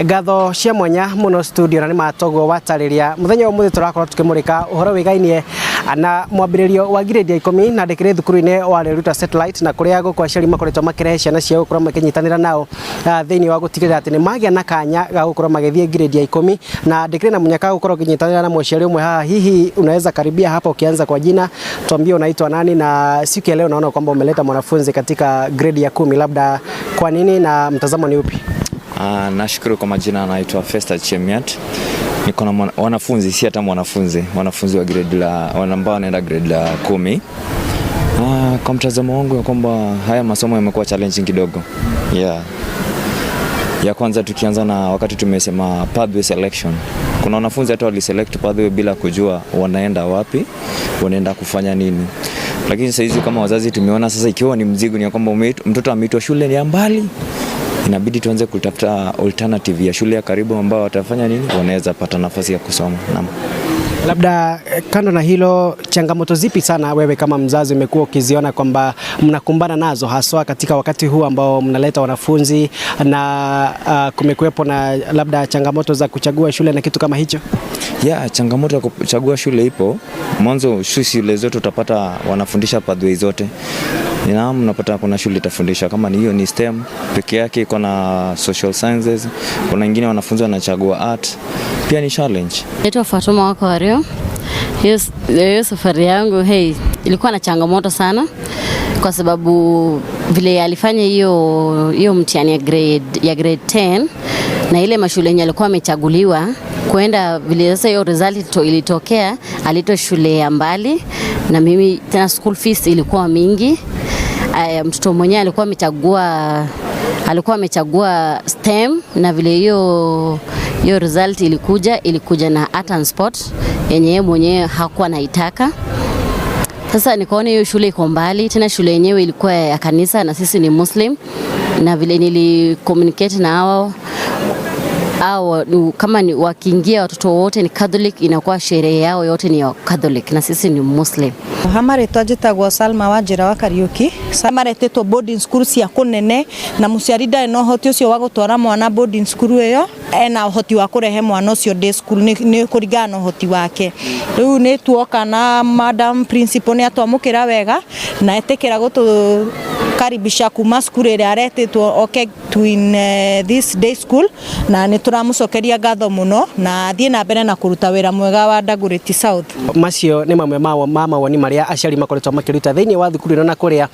Ngatho cia mwanya muno studio na nĩ matoguo watarĩria. Mũthenya wa ũmũthĩ tũrakorwo tukĩmũrĩka ũhoro wĩgainie na mwambĩrĩrio wa grade ya 10 na ndĩkĩrĩ thukuru-inĩ wa Riruta Satellite na kũrĩa gũkũ aciari makoretwo makĩrehe ciana ciao gũkorwo makĩnyitanĩra nao thĩinĩ wa gũtigĩrĩra atĩ nĩ magĩa na kanya ga gũkorwo magĩthiĩ grade ya 10 na ndĩkĩrĩ na mũnyaka gũkorwo ngĩnyitanĩra na mũciari ũmwe haha. Hihi unaweza karibia hapa ukianza kwa jina, tuambie unaitwa nani, na siku ya leo naona kwamba umeleta mwanafunzi katika grade ya 10, labda kwa nini na mtazamo ni upi? Nashukuru kwa majina, anaitwa Festa Chemiat. Niko na wanafunzi, si hata mwanafunzi, wanafunzi wa grade la ambao wanaenda grade la 10. Kwa mtazamo wangu ya kwamba haya masomo yamekuwa challenging kidogo. Yeah. Ya kwanza tukianza na wakati tumesema pathway selection. Kuna wanafunzi hata waliselect pathway bila kujua wanaenda wapi, wanaenda kufanya nini. Lakini sasa hizi kama wazazi tumeona sasa ikiwa ni mzigo ni kwamba mtoto ameitwa shule ni ya mbali, inabidi tuanze kutafuta alternative ya shule ya karibu ambao watafanya nini, wanaweza pata nafasi ya kusoma. Naam. Labda kando na hilo, changamoto zipi sana wewe kama mzazi umekuwa ukiziona kwamba mnakumbana nazo haswa katika wakati huu ambao mnaleta wanafunzi na kumekuwepo na labda changamoto za kuchagua shule na kitu kama hicho? Yeah, changamoto ya kuchagua shule ipo. Mwanzo shule zote utapata wanafundisha pathway zote. Naam, unapata kuna shule itafundisha kama ni hiyo ni STEM peke yake, iko na social sciences, kuna wengine wanafunzi wanachagua art. Pia ni challenge. Naitwa Fatuma wako Wario. Hiyo safari yangu, hey, ilikuwa na changamoto sana kwa sababu vile alifanya hiyo mtihani ya grade 10 na ile mashule yenye alikuwa amechaguliwa kwenda, vile sasa hiyo result ilitokea, aliitwa shule ya mbali, na mimi tena school fees ilikuwa mingi. Aya, mtoto mwenyewe alikuwa amechagua STEM na vile hiyo result ilikuja na art and sport yenye yeye mwenyewe hakuwa anaitaka. Sasa nikaona hiyo shule iko mbali, tena shule yenyewe ilikuwa ya kanisa na sisi ni Muslim, na vile nili communicate na hao au kama ni wakiingia watoto wote ni Catholic, inakuwa sherehe yao yote ni ya Catholic na sisi ni Muslim. Ha marĩtwa njĩtagwo Salma Wanjĩra wa Kariũki. Maretĩtwo boarding school cia kũnene na mũciari ndarĩ na ũhoti ũcio wa gũtwara mwana boarding school ĩyo, ena ũhoti wa kũrehe mwana ũcio day school nĩ kũringana na ũhoti wake. Rĩu nĩ tuoka na madam principal nĩ atwamũkĩra wega na etĩkĩra gũtũkaribisha kuma cukuru ĩrĩa aretĩtwo oke to in this day school, na nĩ tũramũcokeria ngatho mũno na athiĩ na mbere na kũruta wĩra mwega wa Dagoretti South. Macio nĩ mamwe ma mawoni marĩa aciari makoretwo makĩruta thĩinĩ wa thukuru ĩno na kũrĩa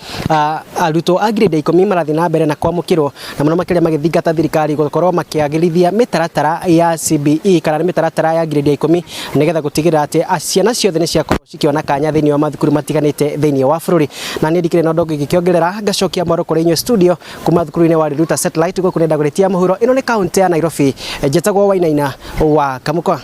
arutwo a grade ya 10 marathiĩ na mbere na kwamũkĩrwo na mũno makĩria magĩthingata thirikari gũkorwo makĩagĩrithia mĩtaratara ya CBE kana nĩ mĩtaratara ya grade ya 10 nĩgetha gũtigĩrĩra atĩ ciana ciothe nĩ ciakorwo cikĩona kanya thĩinĩ wa mathukuru matiganĩte thĩinĩ wa bũrũri. Na niĩ ndikĩrĩ na ũndũ ũngĩ ngĩkĩongerera, ngacokia mwaro kũrĩ inyuĩ studio kuma thukuru-inĩ wa Riruta Satellite gũkũ nĩ Dagoretti ya mũhuro. Ĩno nĩ kaunti ya Nairobi. Njĩtagwo Wainaina wa Kamukwa.